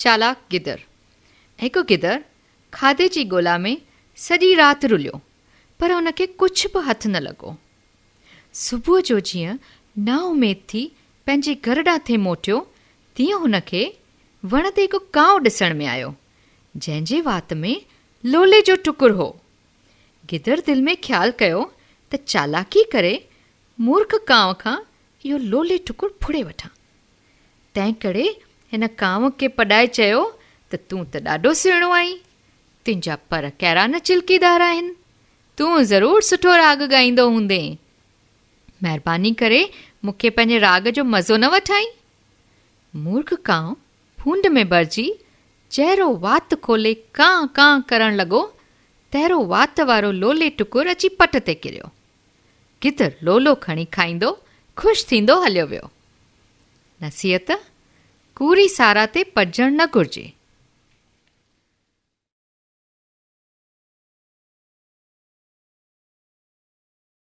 چالاڪ گدڙ، هڪ گدڙ کاڌي جي ڳولا ۾ سڄي رات رليو، پر هن کي ڪجهه به هٿ نه لڳو. صبح جو جيئن نااميد ٿي پنهنجي گهر ڏانهن ٿي موٽيو، تيئن هن کي وڻ تي هڪ ڪانء ڏسڻ ۾ آيو، جنهن جي وات ۾ لولي جو ٽڪر هو. گدڙ دل ۾ خيال ڪيو ته چالاڪي ڪري مورک ڪانء کان اهو لولي ٽڪر ڦڙي وٺان. تنهنڪري هن ڪانء کي پڏائي چيو ته تون ته ڏاڍو سهڻو آهين، تنهنجا پر ڪهڙا نه چلڪيدار آهن، تون ضرور سٺو راڳ ڳائيندو هوندين. مهرباني ڪري مون کي پنهنجي راڳ جو مزو نه وٺائين. مورک ڪانء ڦونڊ ۾ ڀرجي جهڙو وات کولي ڪان ڪان ڪرڻ لڳو، تهڙو وات وارو لولي ٽڪر اچي پٽ تي ڪريو. گدڙ لولو کڻي کائيندو خوش ٿيندو هليو ويو. نصيحت، ڪوڙي ساراهه تي پٽجڻ نه گهرجي.